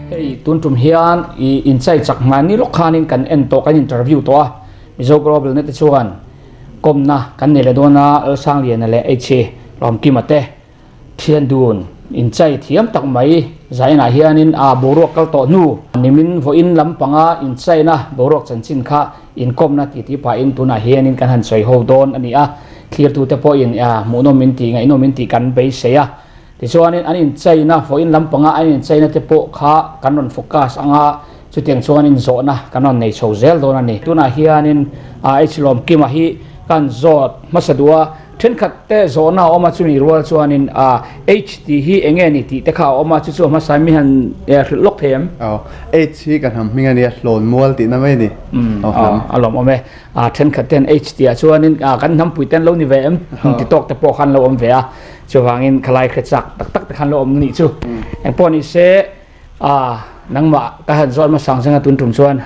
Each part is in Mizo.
Hei tun tum hian i inchai chak hmai ni lawk khanin kan en tawh kan interview tawh a Mizo Global net te chuan Kawmna kan nei leh dawn a, Lalsangliana leh H Lawmkima te thian dun inchai thiam tak mai zainah hianin a boruak kal tawh hnu nimin vawiin lampanga inchaina boruak chanchin kha inkawmna ti ti pahin tunah hianin kan han sawi ho dawn a ni a, thlirtute pawhin hmuhnawm in tih ngaihnawm in tih kan beisei a. Tichuanin an inchaina vawiin lampanga an inchaina te pawh kha kan rawn focus ang a, chutiang chuanin zawhna kan rawn nei chho zel dawn a ni. Tunah hianin H Lawmkima hi kan zawt hmasa duh a, thenkhat te zawhna a awm a, chumi rual chuanin H tih hi eng nge ni tih te kha a awm a, chu chu a hmasa mi han hrilh lawk thei em? Aw, H hi ka hnam hming a nia, hlawn mual tihna mai a ni. Aw, a lawmawm e. Thenkhat ten H tih ah chuanin kan hnampui te an lo ni ve em? Ti tawk te pawh khan lo awm ve a. Chuvangin khalai hre chak tak tak te khan lo awm nih chu. Engpawh ni se nangmah ka han zawt hmasang zenga tun tum chuan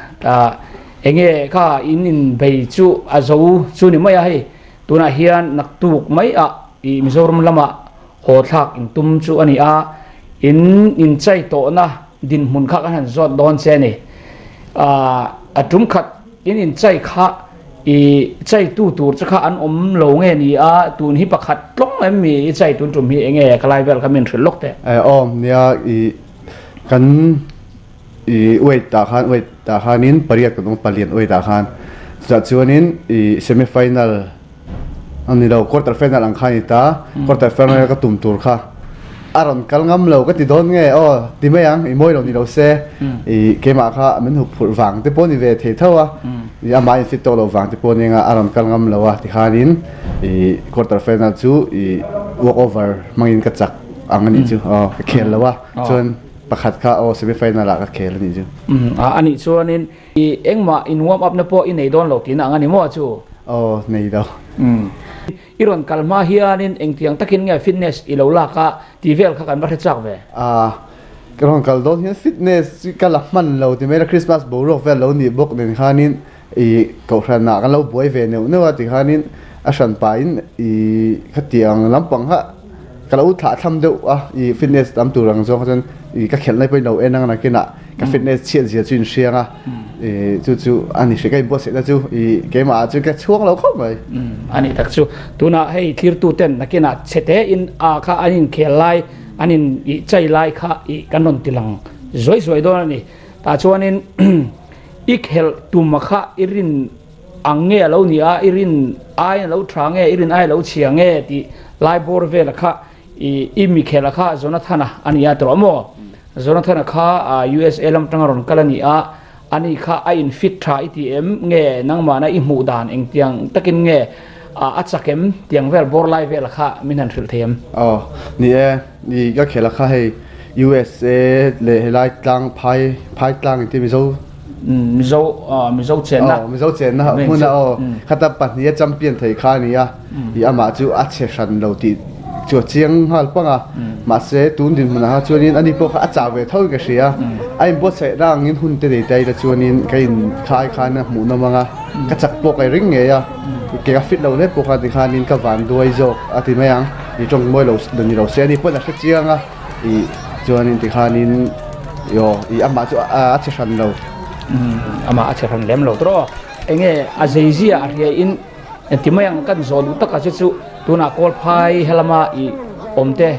enge kha in in bei chu a zo chu ni mai a hei tunah hian naktuk mai ah i Mizoram lamah haw thlak in tum chu a ni a in in chai tawhna dinhmun kha kan han zawt dawn che a ni. A tum khat In in chai kha i chai tu tur che kha an awm lo nge ni a, tun hi pakhat tlawng em mi i chai tun tum hi enge ka lai vel kha min hrilh lawk teh. Eh aw nia i kan i weight ah khan weight ah khanin pariat kan awm palian weight ah khan chutah chuanin i semi final A ni lo, quarter final ang kha a ni ta, quarter final ka tum tur kha a rawn kal ngam lo ka ti dawn nge aw ti mai ang, i mawi lo ni lo se, i keimah kha min hup phurh vang te pawh ni ve thei tho a, i amah in fit tawk lo vang te pawh ni anga a rawn kal ngam lo a tikhanin i quarter final chu i walk over hmangin ka chak ang a nih chu aw ka khel lo a, chuan pakhat kha aw semi final ah ka khel a nih chu. A nih chuanin I engmah in warm up na pawh i nei dawn lo tihna ang a ni maw chu? Aw, nei lo. Umm. I rawn kal hma hianin engtiang takin nge fitness i lo lak a tih vel kha kan va hre chak ve? Ah, ka rawn kal dawn hian fitness chu ka la hman lo ti mai la, Christmas boruak vel lo nih bawk nen khanin i kohhranah kan lo buai ve neuh neuh a tikhanin a hran pahin i khatiang lampang kha ka lo thlah thlam deuh a, i fitness tam tur ang zawng kha chuan i ka khelh na pawhin lo en ang nakinah ka fitness chhiat zia chu in hriang a i chu chu a ni hri ka inbuatsaih na chu i keimah ah chuan ka chhuang lo khawp mai. A nih tak chu tunah hei thirtu ten nakinah chhe te in a kha an inkhel lai an in ih chai lai kha ih kan rawn ti lang zuai zuai dawn a ni tah chuanin i khelh tum kha i rin ang nge a lo ni a i rin ai a lo tha nge i rin ai a lo chhia nge tih lai bawr vela kha I i Mikhela kha Jonathana a ni a tawh maw? Jonathana kha USA lam tanga rawn kal a ni a, ani kha a in fit tha i ti em nge nangmahna i hmuh dan engtiang takin nge a chak em tiang vel bawr lai vel kha min han hrilh thei em? Aw ni e, i ka khela kha hei USA leh helai tlang phai phai tlang inti Mizo Mizo Mizo chenna aw Mizo chenna hmuna aw khata pahnih a champion thei kha a ni a. I amah chu a chhe hran lo tih chu a chiang nghal pang a, mahse tun dinhmunah kha chuanin ani pawh kha a chau ve tho in ka hria. A inbuatsaih rangin hun te nei ta ila chuanin ka in khai khan a hmuh nawm ang a, ka chak pawh ka ring ngei a, ke ka fit lo hle pawh kha tikhanin ka van duai zawk a ti mai ang, i tawng mawi lo ni lo se ani pawn a hre chiang a, i chuanin tikhanin aw i amah chu a chhe hran lo. Amah a chhe hran lem lo tawh aw, enge a zeizia a hria in. Engti mai ang kan zawh duh taka che chu tunah Kawlphai helama i awm te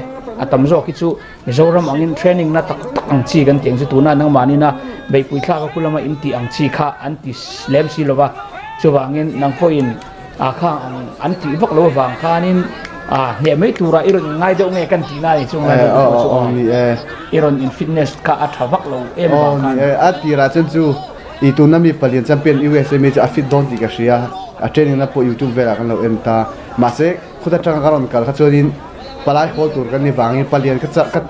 a tam zawk hi chu Mizoram angin training na tak tak ang chi kan tih ang chu tuna nangmahnina beihpui thlak a khu lama in tih ang chi kha an ti lem si lova. Chuvangin nang pawhin a khang ang an tih vak lo avang khanin a hneh mai tura i rawn inngai deuh nge kan tihna a ni chu ngai deuh pawh chu aw i rawn in fitness kha a tha vak lo em vang khan. A tirah chuan chu i tuna mi palian champion USA mi chu a fit dawn tih ka hria a training na pawh youtube velah kan lo en ta mahse khuta tanga ka rawn kal kha chuanin palai hawl tur kan ni vangin palian ka chah ka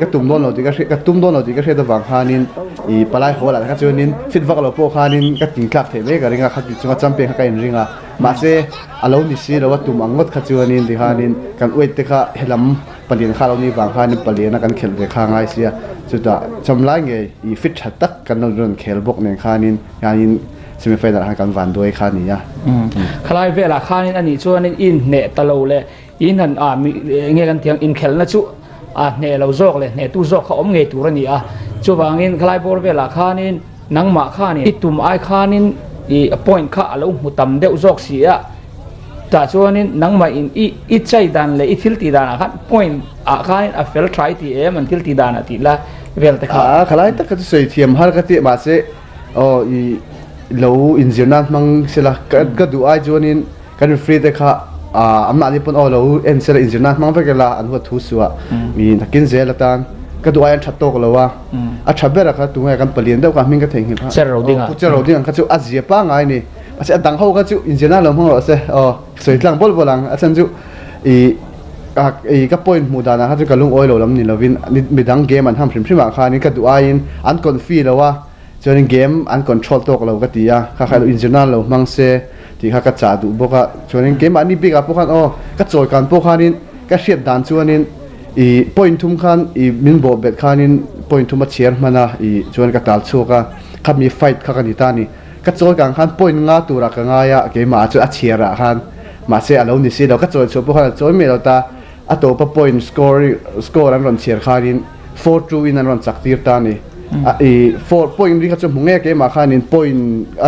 ka tum dawn lo tih ka hriat ka tum dawn lo tih ka hriat avang khanin ih palai hawl ah kha chuanin fit vak lo pawh khanin ka ting tlak theih mai ka ring a kha ti chunga champion kha ka inring a mahse a lo ni si lo a tum ang ngawt kha chuanin tikhanin kan weight te kha helam palian kha a lo nih vang khanin palian a kan khelh ve kha a ngai sia chutah chawmlai ngei ih fit tha tak kan lo rawn khel bawk nen khanin hianin semi final ah khan kan van duai kha a ni a. Khalai velah khanin a nih chuanin i inhneh ta lo leh In han a mi nge kan tih ang inkhelhna chu a hneh lo zawk leh hnehtu zawk kha awm ngei tur a ni a. Chuvangin khalai bawr velah khanin nangmah khanin i tum ai khanin i point kha a lo hmu tam deuh zawk si a. Tah chuanin nangmah in i i chai dan leh i thil tih danah khan point ah khanin a fel tha i ti em an thil tih danah tih la vel te kha. A khalai tak kha chu sawi thiam har ka ti mahse aw i lo inzir nan hmang sela ka duh ai chuanin Kan referee te kha an mahni pawn aw lo en sela inzirna hmang vek ila an huat thu suah mi nakin zel atan ka duh ai an that tawk lo a a tha ber a kha tunge kan palian deuh kha hming ka theihnghilh kha Cher Roding a Pu Cher Roding ang kha chu a zia pangai ni mahse a dang ho kha chu inzirna lo hmang rawh se aw sawi tlang bawl bawl ang a chhan chu i i ka point hmuh danah kha chu ka lungawi lo lam ni lovin midang game an ham hrim hrim ah khanin ka duh aiin an confi lo a Chuanin game an control tawk lo ka ti a, kha kha inzirna lo hmang se tih kha ka chah duh bawk a. Chuanin keimahni bikah pawh khan aw ka chawi kan pawh khanin ka hriat dan chuanin ih point thum khan ih min bawh bet khanin point thum a chhiar hman a ih chuan ka tal chhuak a, khami fight kha ka ni ta a ni. Ka chawi kan khan point nga turah ka ngai a keimah chuan a chhiarah khan mahse a lo ni si lo, ka chawi chhuah pawh khan a chawi mai lo ta. A tawpa point score score an rawn chhiar khanin 4-2 in an rawn chak tir ta a ni. I four point ri kha chu hmu nge keimah khanin point a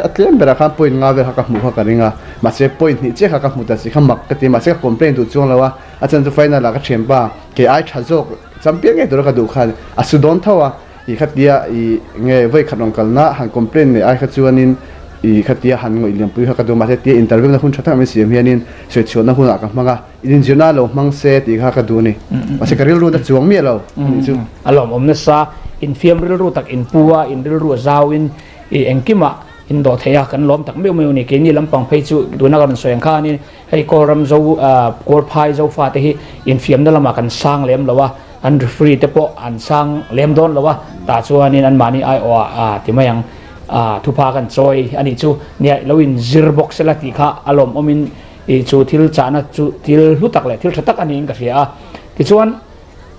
a tlem berah khan point nga vel kha ka hmuh kha ka ring a. Mahse point hnih chiah kha ka hmu ta si kha mak ka ti a, mahse ka complain duh chuang lo a. A chan chu final ah ka thianpa kei ai tha zawk champion ngei tura ka duh khan a su dawn tho a. I khatia i nge vawi khat rawn kalna han complain nei ai kha chuanin i khatia han ngawih lianpui kha ka duh mahse tia interview na hun tha tak min siam hianin sawi chhuahna hunah ka hmang a, inzirna lo hmang se tih kha ka duh a ni. Mahse ka rilru na chuang miah lo a nih chu. A lawmawm nasa, infiam rilru tak inpu a, in rilru a zauin i engkimah in dawh theih a, kan lawm tak meuh meuh a ni. Keini lampang phei chu tuna ka rawn sawi ang khanin hei Kawlram zo Kawlphai Zofate hi infiamna lamah kan sang lem lo a, An referee te pawh an sang lem dawn lo a, tah chuanin anmahni aiawh ah ti mai ang, thupha kan chawi a nih chu. Nia, lo inzir bawk sela tih kha a lawmawmin ih chu thil chahna chu thil hlu tak leh thil tha tak a niin ka hria a. Tichuan,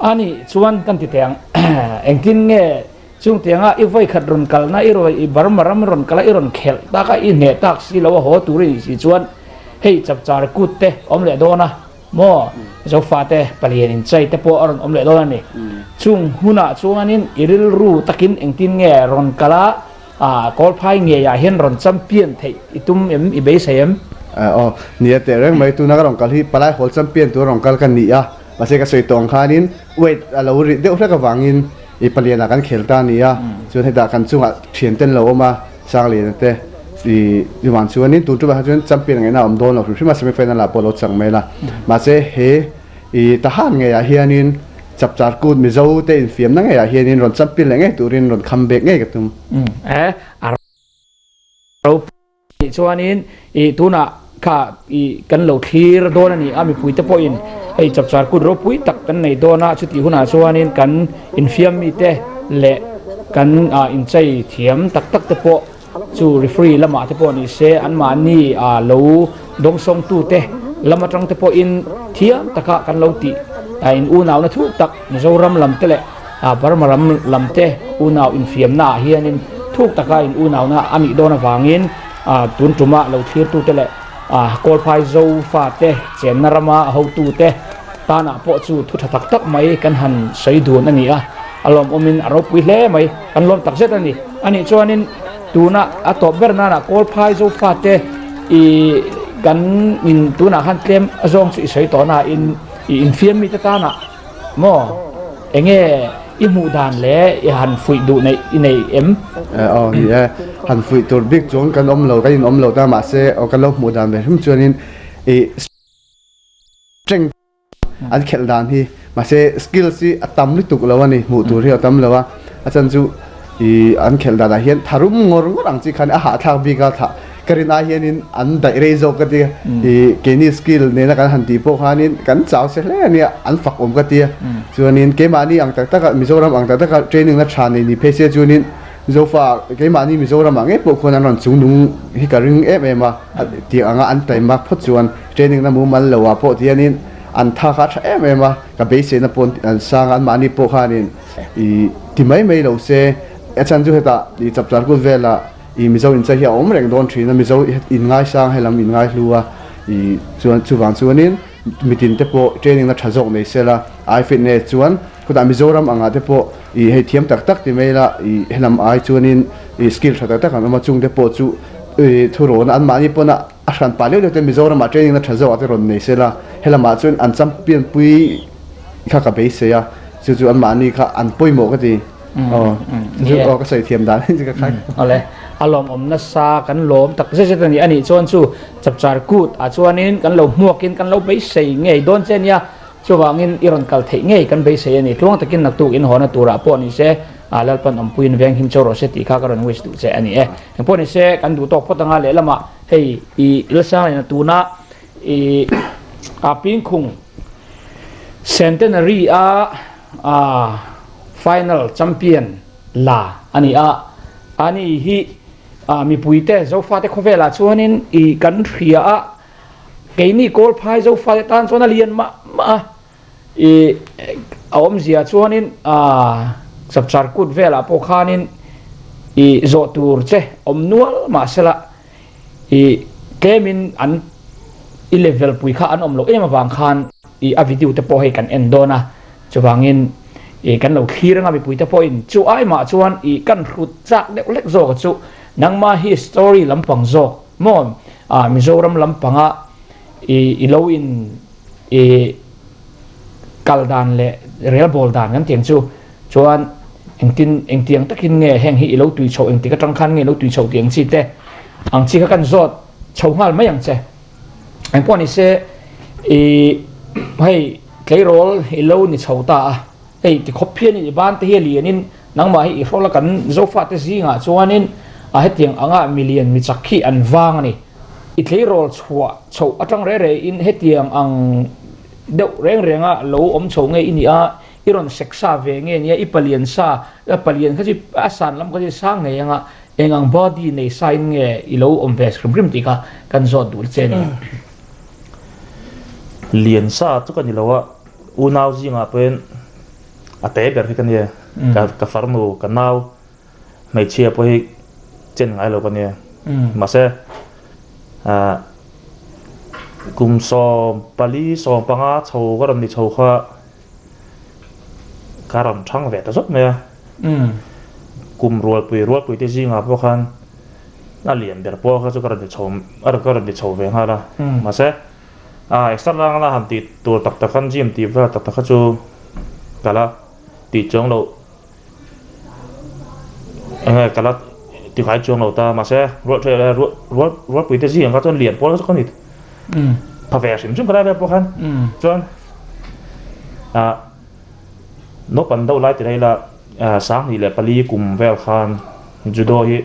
a nih chuan kan ti teh ang, engtin nge chung tianga i vawikhat rawn kalna i rawi i Burma ram rawn kala i rawn khelh tak a, i hneh tak si lo a haw tur i nih si chuan hei chapchar kut te awm leh dawn a. Maw? Zofate palian inchai te pawh a rawn awm leh dawn a ni. Chung hunah chuanin i rilru takin engtin nge rawn kal a, Kawlphai ngeiah hian rawn champion theih i tum em, i beisei em? Aw, ni a teh reng mai. Tuna ka rawn kal hi palai hawl champion tur a rawn kal ka ni a, mahse ka sawi tawh ang khanin weight a lo rih deuh hlek avangin i palianah kan khel ta a ni a, chuan hetah kan chungah thianten lo awm a, Sangliana te i vang chuanin tun tumah chuan champion ngaihna a awm dawn lo hrim hrim a, semi final ah pawh lo chang mai la. Mahse he i Tahan ngeiah hianin Chapchar Kut Mizo te infiamna ngeiah hianin rawn champion leh ngei turin rawn kham bek ngei ka tum. E a ropui chuanin i tunah kha i kan lo thlir dawn a ni a, mipuite pawhin hei Chapchar Kut ropui tak kan nei dawn a, chutih hunah chuanin kan infiam mite leh kan inchei thiam tak tak te pawh chu referee lamah te pawh ni se anmahni lo dawngsawngtute lam atang te pawhin thiam taka kan lo tih in unauna thuk tak Mizoram lam te leh Burma ram lam te unau infiamna ah hianin thuk taka in unauna a nih dawn avangin tun tuma lo thlirtute leh Kawlphai Zofate chenna rama hotute Tanah pawh chu thu tha tak tak mai kan han sawi dun a ni a, a lawmawmin a ropui hle mai, kan lawm tak zet a ni. A nih chuanin tuna a tawp ber nana Kawlphai Zofate i kan in tunah khan tlem a zawng chu i sawi tawh na in i infiam mite tanah maw enge I hmuh dan leh i han fuih duh neih i nei em? Aw ni e, han fuih tur bik chuan kan awm lo, kan in awm lo ta mahse aw kan lo hmuh dan ve hrim chuanin i strength an khelh dan hi mahse skills hi a tam lutuk lo a ni, hmuh tur hi a tam lo a, a chan chu i an khelh danah hian tharum ngawr ngawr ang chi khan a hahthlak bik a thlah ka rin ai hianin an daih rei zawk ka ti a, i keini skill nena kan han tih pawh khanin kan chau se hle a nia an fak awm ka ti a, chuanin keimahni ang tak taka Mizoram ang tak taka training na tha nei ni phei se chuanin Zofa keimahni Mizoram ah ngei pawh khuan an rawn chungnung hi ka ring em em a, tiang anga an taimak phawt chuan training na mumal lo ah pawh tianin an tha kha a tha em em a, ka beiseina pawh an sang a, anmahni pawh khanin i ti mai mai lo se, a chhan chu hetah i chapchar kut velah i Mizo inchei hi a awm reng dawn thin a, Mizo inngaisang helam inngaihlua a, i chuan chuvang chuanin mitin te pawh training na tha zawk nei sela, ai fitness chuan khutah Mizoram angah te pawh i hei thiam tak tak ti mai ila i helam ai chuanin i skill tha tak tak an awm a, chung te pawh chu i thurawn anmahni pawn a a hran pah leuh leuh te Mizoramah training na tha zawk ah te rawn nei sela, helamah chuan an champion pui kha ka beisei a, chu chu anmahni kha an pawimawh ka ti. Aw, chu chu aw ka sawi thiam dan chu ka khai. Awle, a lawmawm nasa kan lawm tak zet zet a ni. A nih chuan chu chapchar kut ah chuanin kan lo hmuakin kan lo beisei ngei dawn che nia. Chuvangin i rawn kal theih ngei kan beisei a ni. Tluang takin naktuk inhawn a turah pawh ni se, Lalpan awmpuiin veng him chau rawh se tih kha ka rawn wish duh che a ni e. Engpawh ni se, kan duh tawk phawt anga lehlamah hei i Lalsangliana tuna i a Pingkhung Centenary a final champion la a ni a, ani hi mipuite Zofate khawvelah chuanin i kan hria a, Keini Kawlphai Zofate tan chuan a lian mah mah a, i a awmzia chuanin Chapchar kut velah pawh khanin i zawh tur che awm nual mah sela i tlemin an i level pui kha an awm loh em avang khan i a video te pawh hei kan en dawn a, chuvangin i kan lo thlir anga mipui te pawhin chu ai mah chuan i kan hrut chak deuh hlek zawk a chu nangmah hi story lampang zawk Maw ah Mizoram lampanga i i lo in i kal dan leh rel bawl dan kan tiang chu chuan engtin engtiang takin nge heng hi i lo tui chhoh engtik atang khan nge i lo tui chhoh tih ang chi te ang chi kha kan zawt chho nghal mai ang che. Engpawh ni se i hei tleirawl i lo ni chho ta a hei tikhawp hian i ban te hi a lianin Nangmah hi i hrawla kan Zofate zingah chuanin a hetiang anga milian mi chak hi an vang a ni. I tleirawl chhuah chhoh atang reh rehin hetiang ang deuh reng renga lo awm chho nge i nih a, i rawn sek sa ve nge nia, i palian sa, palian kha chu a san lam kha chu i sang ngei anga eng ang body nei sa in nge i lo awm ve hrim hrim tih kha kan zawt duh che a ni. Lian sa chu ka ni lo a, unau zingah pawhin A te ber hi ka nia, ka farnu, ka nau, hmeichhia pawh hi chen ngai lo ka nia. Mahse, kum 14, 15 chho ka rawn ni chho kha ka rawn thang ve ta zawk mai a. Kum rualpui rualpui te zingah pawh khan a lian ber pawh kha chu ka rawn ni chho, ka rawn ni chho ve nghal a. Mahse, A extra rang la han tih tur tak tak khan gym tih vel tak tak kha chu ka la tih chuang loh enge ka la ti ngai chuang lo ta mahse rual rual rualpui te zing ang kha chuan lian pawl kha chu ka ni pha ve hrim hrim ka lai vel pawh khan chuan ah naupang deuh lai ti rei la 2004 kum vel khan judo hi.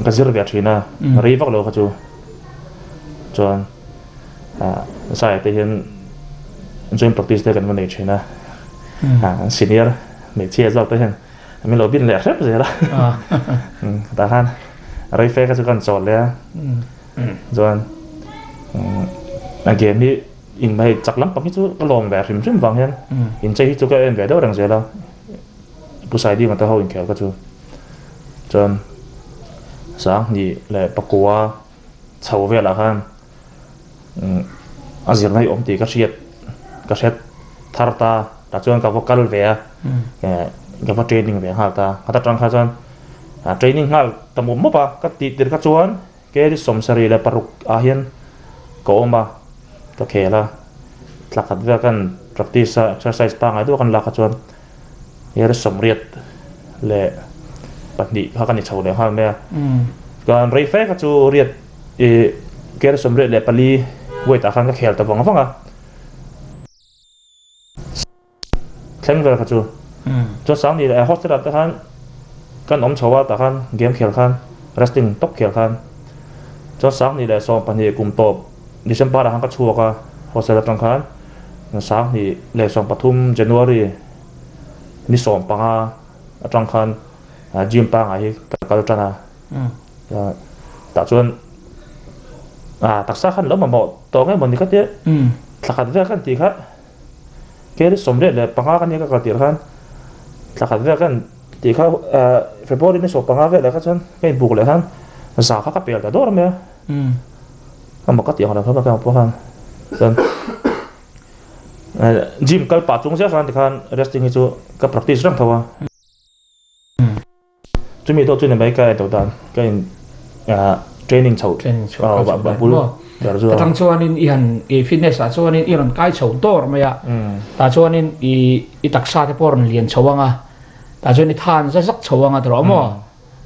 Ka zir ve thin a, rei vak lo kha chu chuan zai te hian joint practice te kan va nei thin a, senior hmeichhia zawk te hian min lo bin leh hrep zel a, tah khan rei fe kha chu kan chawl leh a, chuan a game hi in hei chak lampang hi chu ka lawm ve hrim hrim vang hian inchei hi chu ka en ve deuh reng zel a. Pu Saidinga te ho inkhel kha chu chuan 2009 chho velah khan a zirna hi awm tih ka hriat ka hre thar ta tah chuan ka va kal ve a ka va training ve nghal ta a ta tang kha chuan training nghal ta mawp mawp a ka tih tir kha chuan kg 76 ah hian ka awm a ka khel a thla khat vel khan. Practice a exercise pangngai deuh a kan lak kha chuan keri 82 kha ka ni chho leh nghal mai a. Chuan rei fe kha chu riat ih keri 84 weight ah khan ka khel ta vang vang a. Thleng vel kha chu chuan Sangni leh hostel ah te khan kan awm chho a tah khan game khel khan wrestling tawp khel khan chuan Sangni leh 12 kum tawp December ah khan ka chhuak a hostel atang khan 2013 January ni 15 atang khan gym pangai hi ka kal tan a tah chuan taksa khan lo mamawh tawh nge mawni ka tia thla khat vel kan tih kha. Keri 85 ka nia ka kal tirh khan thla khat vel kan tih kha February ni 15 velah kha chuan ka inbuk leh khan za kha ka pel ta dawr mai a, a mak ka tih ang lo kha ka pawh khan chuan gym kal pah chung zel khan tikhan wrestling hi chu ka practice reng tho a. Chumi tawh chu ni mai ka en tawh dan ka in training chho training chho ka bul ber chu atang chuanin i han i fitness ah chuanin i rawn kai chho dawr mai a tah chuanin i i taksa te pawh rawn lian chho anga tah chuan i than za zak chho anga tawh maw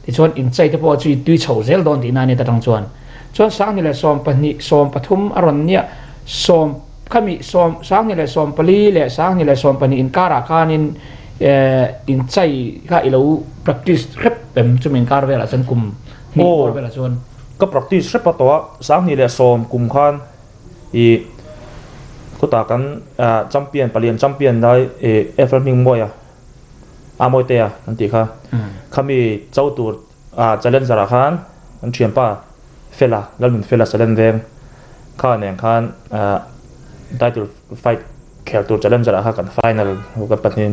tichuan inchei te pawh chu i tui chho zel dawn tihna a ni atang chuan chuan 2012 13 a rawn nia sawm khami sawm 2014 leh 2012 inkarah khanin Inchai kha i lo practice hrep em chumi inkar velah chuan kum hnih bawr velah chuan? Ka practice hrep a tawh a, 2010 kum khan i khutah kan champion palian champion lai i Ephraim Hmingmawia a Mawitea an tih kha khami cho tur challenger ah khan an thianpa Fela Lalnunfela Salen veng kha nen khan title fight Khel tur challenger ah kha kan final ho kan pahnihin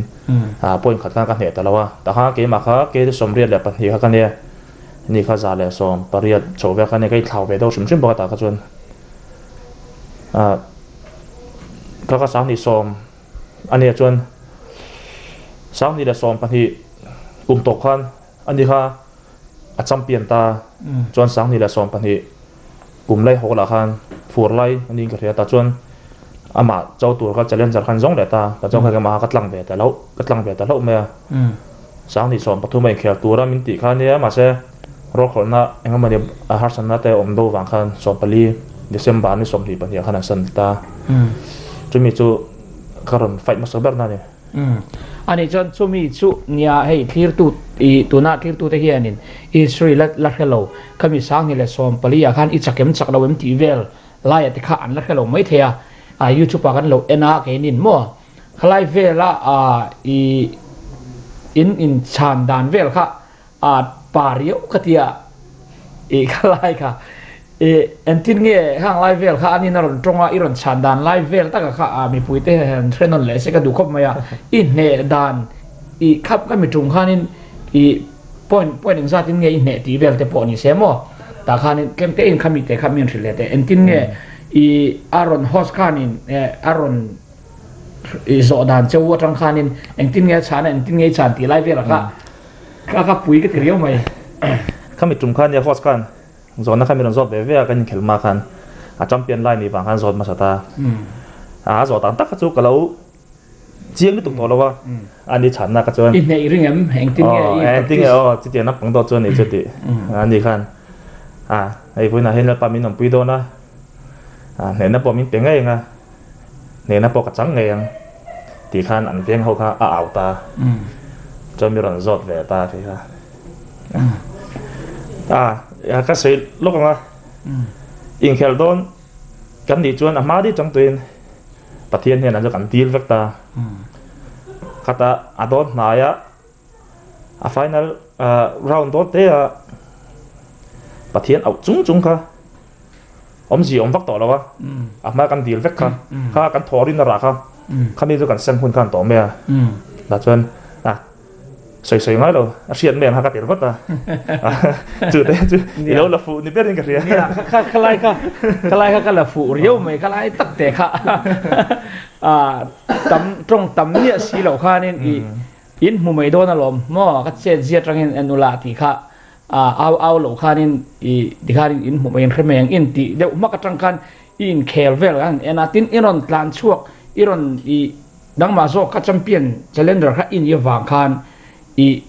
point khat khan ka hneh ta lo a, tah khan keimah kha kei chu 82 kha ka nia, ni kha 118 chho vel kha nia ka inthlau ve deuh hrim hrim bawk a tah kha chuan ka ka 2010 a nia chuan 2012 kum tawp khan ani kha a champion ta chuan 2012 kum lai haw lah khan fur lai a niin ka hria ta chuan amah cho tur kha challenger khan zawng leh ta ta chuan kha amah kha ka tlang ve ta loh ka tlang ve ta hlauh mai a 2013 a inkhel tura min tih kha ania mahse rualkhawlhna engemawni a harsatna te awm do vang khan 14 December ni 22 ah khan an san ta chumi chu ka rawn fight hmasa ber na a ni. Ani chuan chumi chu nia hei thlirtu i tuna thlirtute hianin Israel la la hre lo khami 2014 ah khan i chakem chak lo em tih vel laia te kha an la hre lo mai thei a, a YouTube ah kan lo en a keinin maw khalai vela a i in in chhan dan vel kha a pa riau ka tia i khalai kha I entin nge hang lai vel kha anin a rawn tawng a, i rawn chhan dan lai vel taka kha a mipuite han hre nawn leh se ka duh khawp mai a, i hneh dan i khap ka mi tum khanin i point point engzatin nge i hneh tih vel te pawh ni se maw tah khanin tlem te in kha mite kha min hrilh leh teh entin nge i a rawn host khanin a rawn i zawh dan cheu atang khanin engtin nge a chhan a engtin nge i chhan tih lai velah kha ka ka pui ka ti riau mai. Kha mi tum khan nia host khan Zawhna kha min rawn zawt ve ve a, kan inkhelh hma khan a champion lai nih vang khan zawt hmasa ta. A zawh dan tak kha chu ka lo chiang lutuk tawh lo a, a ni chhanna kha chuan. I hneih ring em? Engtin nge i practice? Engtin nge aw, chutiang naupang dawt chu a nih chu tih a ni khan. A hei vawiinah hian Lalpa min awmpui dawn a, hnehna pawh min pe ngei ang a, hnehna pawh ka chang ngei ang tih khan an veng ho kha a au ta. Chuan mi rawn zawt ve ta tih kha. A ka sawi lawk ang a, inkhelh dawn kan nih chuan a hma deuh chang tuin Pathian hian an chu kan dil vek ta. Khata a dawn hnaia a final round dawn te a Pathian auh chung chung kha awmzia awm vak tawh lo a, a hma kan dil vek kha, kha kan thaw rin a rah kha, khami chu kan sem hun khan tawh mai a, tah chuan a. Sawi sawi ngai lo, a hriat mai ang kha ka tir vat a. Chu te chu i lo la fuh ni berin ka hria. Nia, kha khalai kha, khalai kha ka la fuh riau mai, khalai tak te kha. A tam tawng tam miah si loh khanin i in hmu mai dawn alawm maw, ka chet zia atangin en ula tih kha a au au loh khanin i tikhanin in hmu mai in hre mai ang in tih deuh hmak atang khan i inkhel vel khan en a, tin i rawn tlan chhuak i rawn i. Nangmah zawk kha champion challenger kha i nih avang khan i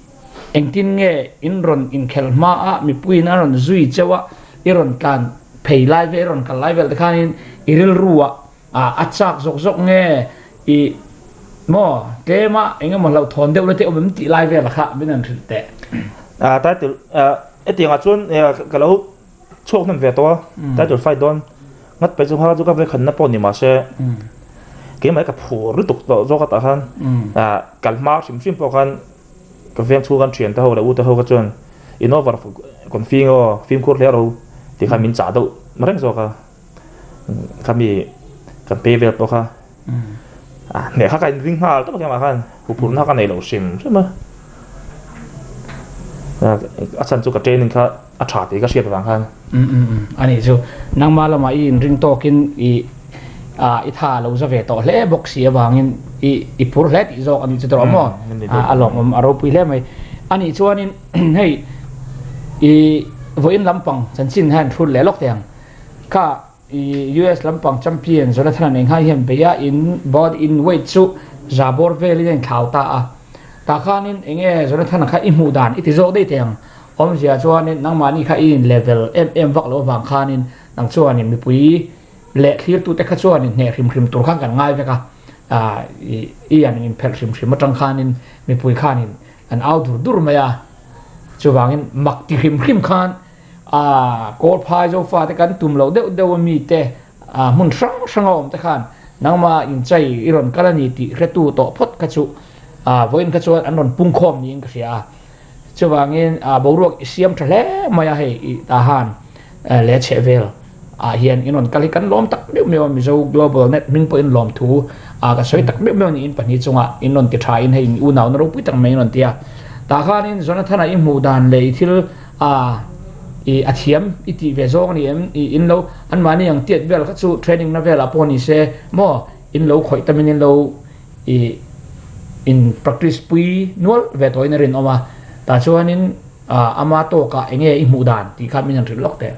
engtin nge in rawn inkhelh hma a mipuiin a rawn zui cheu a i rawn tlan phei lai vel i rawn kal lai vel te khanin i rilru ah a chak zawk zawk nge i maw tlem a eng emaw hlauhthawn deuh la te awm em tih lai vel kha min han hrilh teh. Title hetiang ah chuan ka lo chhuak hnem ve tawh a title fight dawn ngat paih chu kha chu ka ve khanna pawh ni mahse keimah hi ka phur lutuk tawh zawk a tah khan kal hma hrim hrim pawh khan ka veng chhung kan thian te ho leh u te ho kha chuan in over confi nge aw fimkhur hle ro tih khan min chah deuh reng zawk a khami kan pay vel pawh kha hneh kha ka inring nghal tawp a keimah khan huphurhna ka nei lo hrim hrim a a chhan chu ka training kha a tha tih ka hriat vang khan. A nih chu nangmah lamah i inring tawkin i i tha lo za ve tawh hle bawk si avangin i i phur hle tih zawk a nih chu tawh maw a lawmawm a ropui hle mai a nih chuanin hei i vawiin lampang chanchin hian hrut leh lawk teh ang kha I US lampang champion Jonathan a nei nghal hian beih a, in body in weight chu za bawr velin a inthlau ta a. Tah khanin enge Jonathan-a kha i hmuh dan i ti zawk daih thei ang. Awmzia chuanin nangmahni kha i in level em em vak loh avang khanin nang chuanin mipui leh thlirtute kha chuanin hneh hrim hrim tur khan kan ngai vek a. I an inphelh hrim hrim atang khanin mipui khanin an au dur dur mai a. Chuvangin mak ti hrim hrim khan A Kawlphai Zofate kan tum loh deuh deuh a mite hmun hrang hrang a awm te khan nangmah inchai i rawn kal a ni tih hretu tawh phawt kha chu vawiin kha chuan an rawn pungkhawm niin ka hria a. Chuvangin boruak i siam tha hle mai a hei i tahan leh chheh vel ah hian in rawn kal hi kan lawm tak meuh meuh a Mizo Global Net hming pawhin lawm thu ka sawi tak meuh meuh niin pahnih chungah in rawn ti tha in hei in unauna ropui tak mai in rawn ti a. Tah khanin Jonathan-a i hmuh dan leh i thil A, i a thiam i tih ve zawng a ni em? I in lo anmahni ang tiat vel kha chu training na velah pawh ni se maw in lo khawih tamin in lo i in practice pui nual ve tawhin a rinawm a. Tah chuanin ama tawkah eng nge i hmuh dan tih kha min han hrilh lawk teh.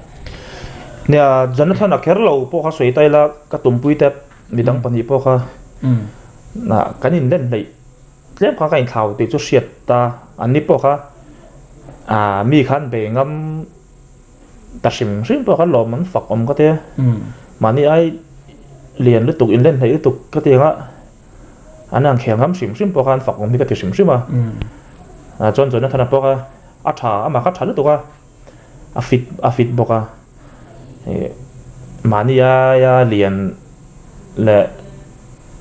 Nia, Jonathan a kher lo pawh kha sawi ta ila ka tumpui tep midang pahnih pawh kha kan inlen hleih. Tlem kha ka inthlau tih chu hriat ta an ni pawh kha ah mi khan bei ngam ta hrim hrim pawh kha lawm an fak awm ka tia mahni ai lian lutuk in len hleih lutuk ka ti ang a an ang khel ngam hrim hrim pawh kha an fak awm hi ka ti hrim hrim a ah chuan Jonathan-a pawh kha a tha amah kha a tha lutuk a a fit a fit bawk a ih mahni aia lian leh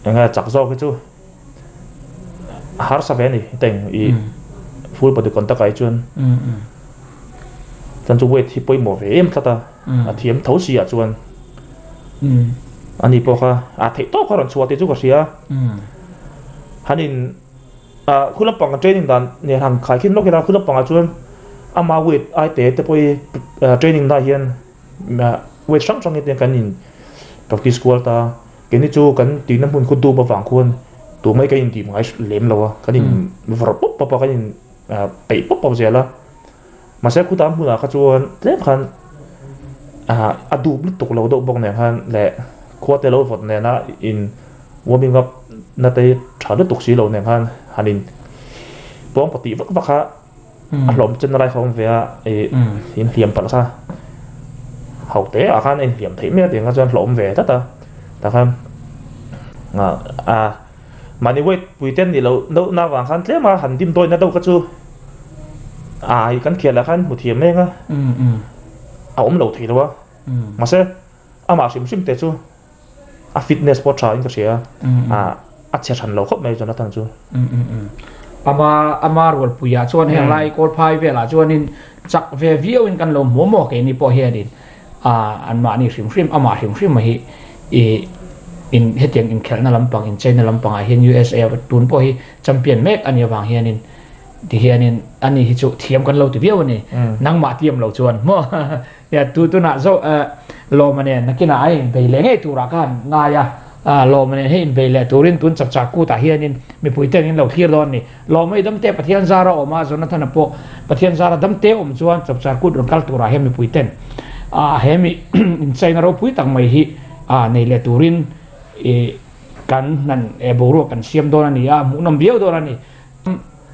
eng nge chak zawk hi chu. Harsa ve a ni teng i full body contact ah hi chuan chuan chu weight hi pawimawh ve em tlat a a thiam tho si ah chuan ani pawh kha a theih tawk a rawn chhuah tih chu ka hria han in ah khu lampang kan training dan nen han khai khin lawk ila khu lampang ah chuan ama weight ai te te pawh hi training na hian weight hrang hrang hi kan in practice kual ta. Keini chu kan tihna hmun khaw dup avang khuan tumai kan intih ngai lem lo a, kan in vawrh pawp pawp a, kan in peih pawp pawp zel a. Mahse khutah hmunah kha chuan tlem khan a dup lutuk lo deuh bawk nen khan leh khua te lo vawt nena in warming up na te tha lutuk si lo nen khan han in pawng pawh tih vak vak a. A hlawm chen lai kha awm ve a, ih inhliam palh kha ho te ah khan a inhliam theih mai a tiang kha chuan hlawm ve tlat a, tah khan a mahni weight pui te nih loh deuh na avang khan tlem a han dim dawina deuh kha chu a kan khiah lah khan hmu thiam eng a, a awm lo thei lo a, mahse amah hrim hrim te chu. A fitness pawh tha in ka hria a, a chhe hran lo khawp mai Jonathan chu. Ama ama rualpuiah chuan heng lai Kawlphai velah chuanin chak ve viau in kan lo hmu maw keini pawh hianin a anmahni hrim hrim amah hrim hrim hi i in hetiang inkhelhna lampang incheina lampangah hian USA tun pawh hi champion mek a nih avang hianin tihianin ani hi chu thiam kan lo ti viau a ni nangmah tiam lo chuan maw. Nia tu tunah zo lawma nen nakinah a inbei leh ngei turah ka han ngai a, lawma nen hei inbei leh turin tun chapchar kutah hianin mipui ten in lo thlir dawn a ni. Lawma i damte Pathian zara awm a, Jonathana pawh Pathian zara damte awm chuan chapchar kut rawn kal turah hian mipui ten he mi inchaina ropui tak mai hi nei leh turin i. kan hnan boruak kan siam dawn a ni a, hmuhnawm viau dawn a ni.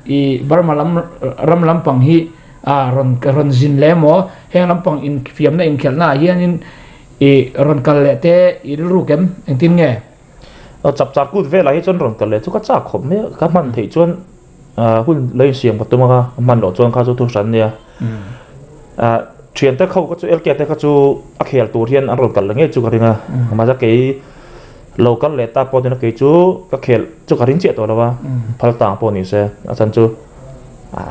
I Burma lam ram lampang hi a rawn rawn zin leh emaw heng lampang infiamna inkhelhna ah hianin i rawn kal leh te i rilru kem engtin nge? Aw chapchar kut velah hi chuan rawn kal leh chu ka chak khawp mai a, ka hman theih chuan hun lo insiam ka tum ang a, hman loh chuan kha chu thu hran nia. Thiante kho kha chu LK te kha chu a khel tur hian an rawn kal leh ngei chu ka ring a, mahse kei lo kal leh ta pawh nila kei chu ka khel chu ka ring chiah tawh lo a, phal tang pawh ni se a chan chu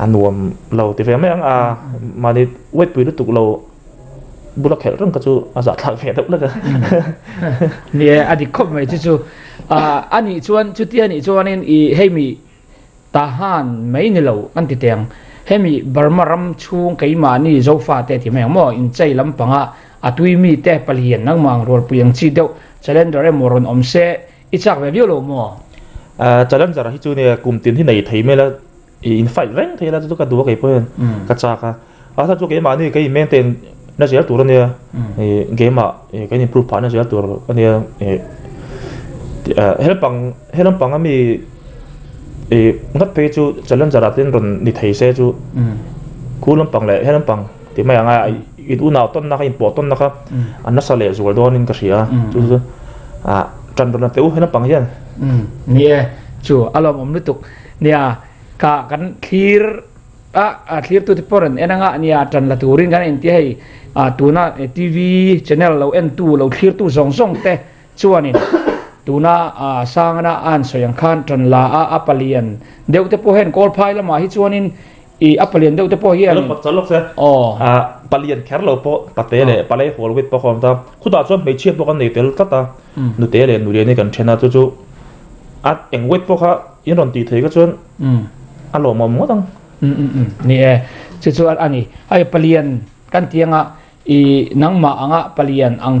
a nuam lo ti ve mai ang a, mahni weight pui lutuk lo bula khelh reng kha chu a zahthlak ve deuh lek a. Ni e, a dik khawp mai chu chu. A nih chuan chutia nih chuanin i hei mi Tahan mai ni lo an ti teng. Hemi Burma ram chhung keimahni Zofate ti mai ang maw inchei lampanga a tui mite palian nangmah ang rualpui ang chi deuh challenger emaw rawn awm se i chak ve viau lo maw? Challenger hi chu nia kum tin hi nei thei mai la i in fight reng thei la chu chu ka duh a kei pawh hian ka chak a. A hla chu keimahni ka in maintain na zel tur a nia ih game ah ih kan improve phah na zel tur a nia ih helpang he lampang ami ih ngat phei chu challenger ah ten rawn ni thei se chu khu lampang leh he lampang tih mai ang a in unau tawn na kha in pawh tawn na kha a nasa leh zual dawn in ka hria chu chu ah tan rawn la teh u he lampang hian. Ni e chu a lawmawm lutuk nia ka kan thlir. A a thlirtute pawh rawn en anga nia tan la turin kan inti hei a tuna TV channel lo entu lo thlirtu zawng zawng te chuanin tuna a sangana a han sawi ang khan tan la a a palian deuh te pawh hian kawlphai lamah hi chuanin i a palian deuh te pawh hian aw a palian kher lo pawh pate leh palei hawl wit pawh a awm ta khutah chuan hmeichhia pawh kan nei tel tlat a nute leh nulian hi kan then a chu chu a eng wit pawh kha in rawn tih theih kha chuan A lawmawm ngawt ang. Ni e, chu chu a ni. Hei palian kan ti anga i nangmah anga palian ang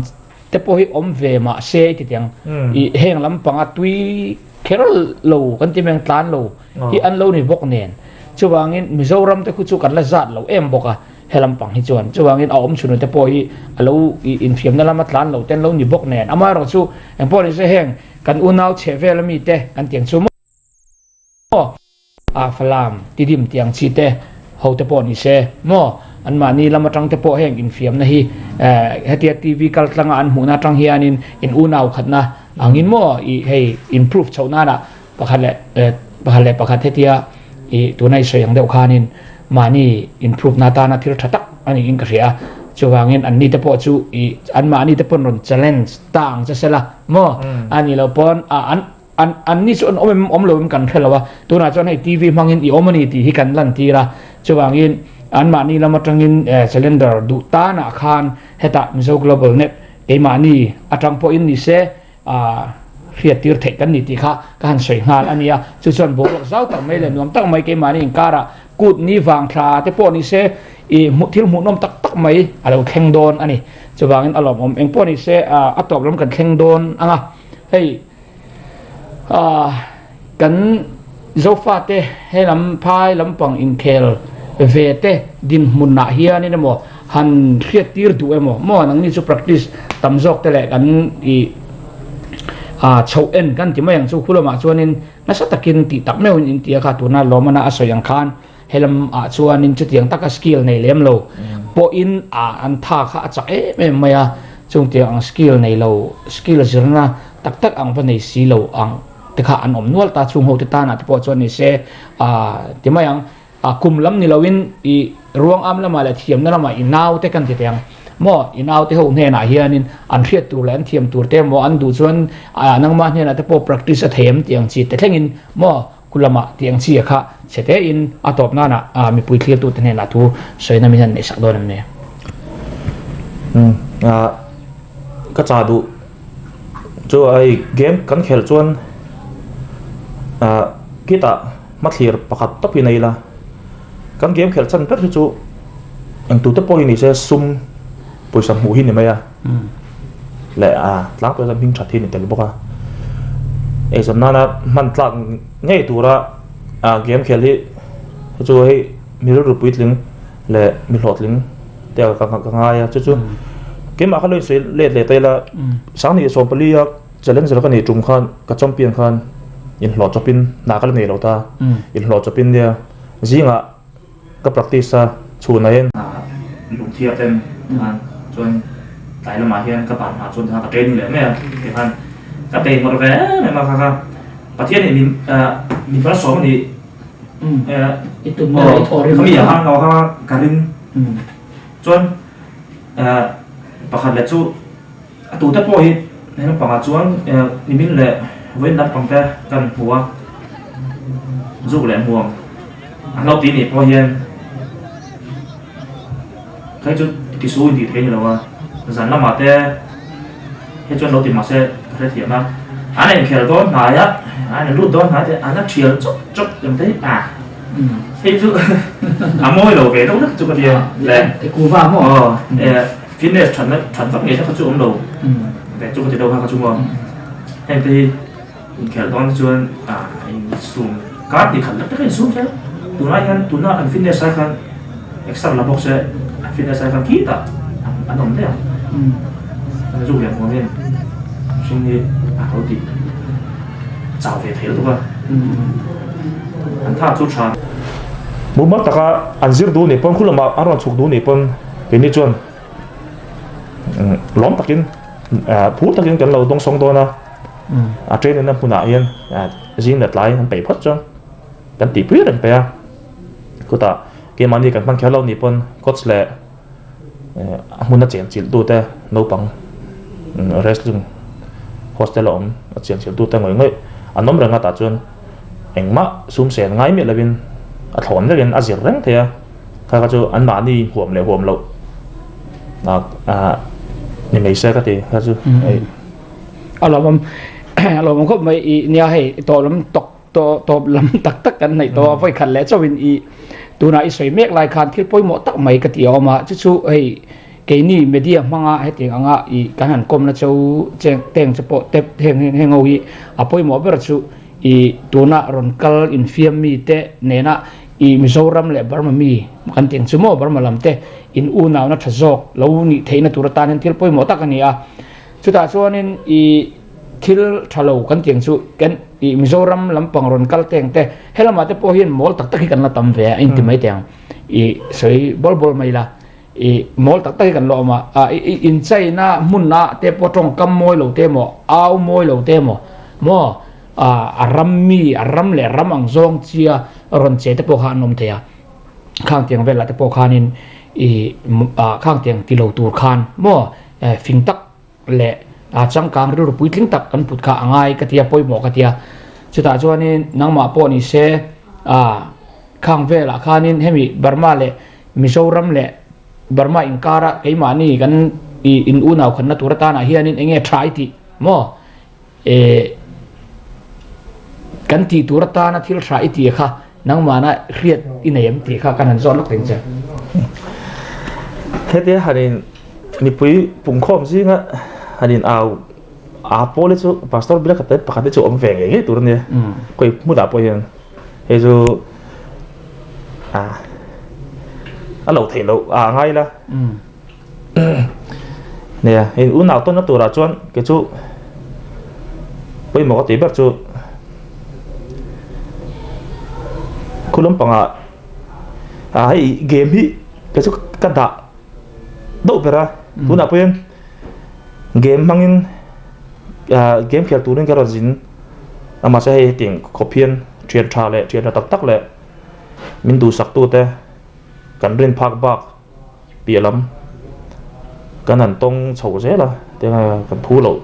te pawh hi awm ve mah se i ti tiang. I heng lampanga tui kher lo kan ti mai ang tlan lo hi an lo ni bawk nen. Chuvangin Mizoram te khu chu kan la zat lo em bawk a he lampang hi chuan. Chuvangin a awm chhun te pawh hi a lo infiamna lama tlan lo te an lo ni bawk nen. Amaherawhchu engpawh ni se heng kan unau chheh vel ami te kan tiang chu maw. Maw a Falam tidim tiang chi te ho te pawh ni se maw anmahni lam atang te pawh heng infiamna hi hetia TV kal tlanga an hmuhna atang hianin in unau khatna angin maw i hei improve chhoh nana pakhat leh pakhat leh pakhat hetia i tuna i sawi ang deuh khanin mahni improve na atana thil tha tak a niin ka hria a chuvangin anni te pawh chu i anmahni te pawn rawn challenge ta ang che sela maw a nih loh pawn a an An an ni chu an awm em awm lo em kan hre lo a, tunah chuan hei TV hmangin i awm a ni tih hi kan lantir a, chuvangin anmahni lam atangin cylinder duh tanah khan hetah Mizo Global Net keimahni atang pawhin ni se hriattir theih kan ni tih kha ka han sawi nghal a nia, chu chuan boruak zau tak mai leh nuam tak mai keimahni inkarah kut ni vang thla te pawh ni se i thil hmuhnawm tak tak mai a lo thleng dawn a ni, chuvangin a lawmawm eng pawh ni se a tawp lam kan thleng dawn ang a, hei. Kan Zofate he lam phai lampang inkhel ve te dinhmunah hianin emaw han hriattir duh emaw maw nangni chu practice tam zawk te leh kan i chhoh en kan ti mai ang chu khu lamah chuanin nasa takin tih tak meuhin in ti a kha tuna lawmana a sawi ang khan he lamah chuanin chutiang taka skill nei lem lo pawhin an tha kha a chak em em mai a chungtiang ang skill nei lo skill zirna Tak tak ang va nei si lo ang te kha an awm nual ta chung ho te tan ah te pawh chuan ni se ah ti mai ang ah kum lam ni lo in i ruang am lamah leh thiamna lamah i nau te kan ti teh ang maw i nau te ho hnenah hian in an hriat tur leh an thiam tur te maw an duh chuan ah nangmah hnenah te pawh practice a thei em tih ang chi te thleng in maw ku lamah tih ang chi a kha chhe te in a tawp nan ah mipui thlir tu te hnenah thu sawina min han neih sak dawn em ni? Umm ah ka chah duh. Chu ai game kan khelh chuan ah khitah hmathlir pakhat tawp hi nei ila kan game khelh chan ber hi chu engtute pawh hi ni se sum pawisa hmuh hi ni mai a leh ah tlangpui chuan hming that hi ni tel bawk a eizawn nana hman tlak ngei tura ah game khelh hi chu hei mi rilru puitling leh mi hlawhtling. Te ka ka ngai a chu chu keimah kha lo insawi let leh ta ila Sangni 14 a. Challenger ka nih tum khan ka champion khan inhlawh chawpin hna ka la nei lo ta. Inhlawh chawpin nia zingah ka practice a chhunah hian lungthia ten khan chuan tlai lamah hian ka ban hna chuan ka training leh mai a tikhan ka tei ngawr ve em em a kha kha Pathian in min min malsawm a nih khami ah khan kha ka ring chuan pakhat leh chu A tute pawh hi he naupangah chuan nimin leh vawiin naupang te kan hmu a, zuk leh hmuam an lo tih nih pawh hian kei chu tisu in tih theih a ni lo a, zan lamah te hei chuan lo ti mahse ka hrethiam a, an inkhel dawn hnai a, an in lut dawn hnai te an la thial chawp chawp em te hi a hei chu a mawi lo ve deuh hlek chu ka tia le aw Fitness thatna that vak ngei kha chu awm lo ve chu ka ti deuh kha ka chu maw heng te hi inkhelh dawn te chuan ah insum kar hnih khat lek lek a insum se tunlai hian tuna an fitness ai khan exer la bawk se an fitness ai khan khitah an awm daih ang an zuk leh hmuam hian mihring hi a lo tih chau ve thei lutuk a an tha chu tha. Mumal taka an zir duh nih pawn khu lamah an rawn chhuk duh nih pawn. Keini chuan lawm takin phur takin kan lo dawngsawng dawn a, a training na hmunah hian zing leh tlai an peih phawt chuan kan tihpui reng peih a, chutah keimahni kan hman kher lo nih pawn coach leh a hmuna chen chilh tute naupang wrestling hostel a awm a chen chilh tute ngawih ngawih an awm reng a tah chuan engmah sum sen ngai miah lovin a thlawn vekin a zir reng thei a. Kha kha chu anmahni huam leh huam loh ah ni mai se ka ti kha chu hei. A lawmawm a lawmawm khawp mai i nia hei tawh lam tawk tawh tawp lam tak tak kan neih tawh a vawi khat leh chauhin i tunah i sawi mek lai khan thil pawimawh tak mai ka ti a awm a chu chu hei keini media hmanga hetiang anga i kan han kawmna cheu cheng teng che pawh tep heng heng ho hi a pawimawh ber chu i tuna rawn kal infiam mi te nena I Mizoram leh Burma mi kan tih ang chu maw Burma lam te in unauna tha zawk lo nih theihna tur atan hian thil pawimawh tak a ni a. Chutah chuanin i thil tha lo kan tih ang chu kan i Mizoram lampang rawn kal teng te he lamah te pawh hian mawl tak tak hi kan la tam ve a inti mai teh ang. I sawi bawl bawl mai la i mawl tak tak hi kan la awm a. A i inchaina hmunah te pawh tawngkam mawi lo te emaw au mawi lo te emaw maw A ram mi, a ram leh ram ang zawng chia rawn che te pawh kha an awm thei a. Khang tiang velah te pawh khanin i khang tiang ti lo tur khan maw fing tak leh changkang rilru puitling tak kan put kha a ngai ka tia, pawimawh ka tia. Chutah chuanin nangmah pawh ni se khang velah khanin hemi Burma leh Mizoram leh Burma inkara keimahni kan in unau khanna tur atanah hianin eng nge tha i tih maw? Eh, kan tih tur atana thil hra i tih kha nangmahna hriat i nei em tih kha kan han zawt lawk teng che. Hetia han in mipui pungkhawm zinga han in au a pawl hi chu pastor bila khat pakhat hi chu awm ve ngei ngei tur a nia. Khawi hmunah pawh hian hei chu a a lo theih loh a ngai la. Nia, hei unau tawnna turah chuan kei chu pawimawh ka tih ber chu khu lampangah ah hei game hi kei chu ka dah deuh ber a tunah pawh hian game hmangin ah game khel turin ka rawn zin a mahse hei hetiang khawp hian thian tha leh thian tha tak tak leh min duhsak tute kan rin phak bak. Piah lam kan han tawng chho zel a, tianga kan phu loh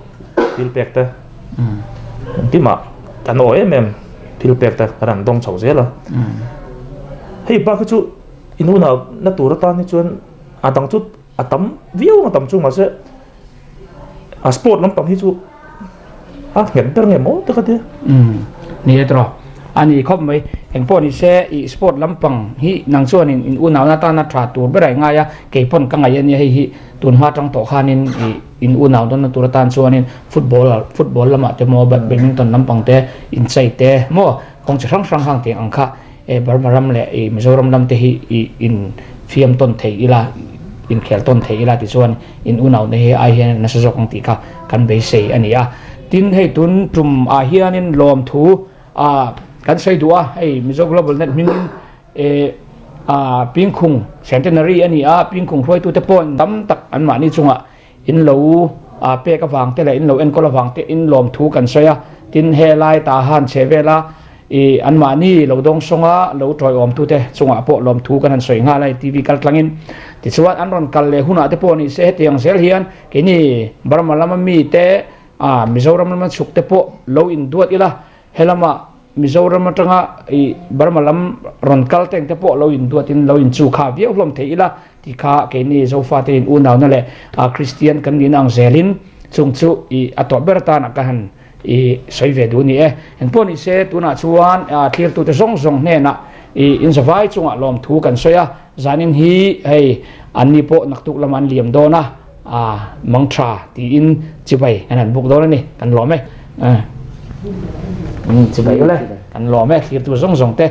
thil pek te engkimah kan aw em em thil pek te kan han dawng chho zel a. Hei bak hi chu in unau na tur atan hi chuan a dang chu a tam viau ang a tam chu mahse a sport lampang hi chu a nghet ber nge maw te ka tia. Ni e tawh a ni khawp mai engpawh ni se i sport lampang hi nang chuanin in unauna tana tha tur ber a i ngai a kei pawn ka ngaih a nia hei hi tun hma tang tawh khanin i in unau dawnna tur atan chuanin football football lamah te maw badminton lampang te inchei te maw kawng chi hrang hrang hang tih ang kha E Burma ram leh i Mizoram lam te hi i in fiam tawn thei ila, inkhel tawn thei ila tichuan in unaute hi ai hian nasa zawk ang tih kha kan beisei a ni a. Tin hei tun tum ah hianin lawmthu ah kan sawi duh a, hei Mizo Global Net hmingin eh ah Pingkhung Centenary a ni a, Pingkhung hruaitute pawh tam tak anmahni chungah in lo ah pek avang te leh in lo enkawl avang te in lawmthu kan sawi a, tin helai tah han chhe vela i anmahni lo dawng sawnga lo tawiawmtute chungah pawh lawmthu kan han sawi nghal a TV kal tlangin. Tichuan an rawn kal leh hunah te pawh ni se hetiang zel hian keini Burma lama mite ah Mizoram lama chhuk te pawh lo induat ila helama Mizoram atanga i Burma lam rawn kal teng te pawh lo induatin lo inchu kha viau hlawm thei ila tih kha keini Zofate in unauna leh Kristian kan nihna ang zelin chung chu i a tawh ber atana ka han i sawi ve duh a ni e. Engpawh ni se tunah chuan thlirtute zawng zawng hnenah i inzavai chungah lawmthu kan sawi a, zanin hi hei anni pawh naktuk lamah an liam dawn a, mang tha tiin chibai kan han buk dawn a ni, kan lawm e. Chibai ule, kan lawm e thlirtu zawng zawng te.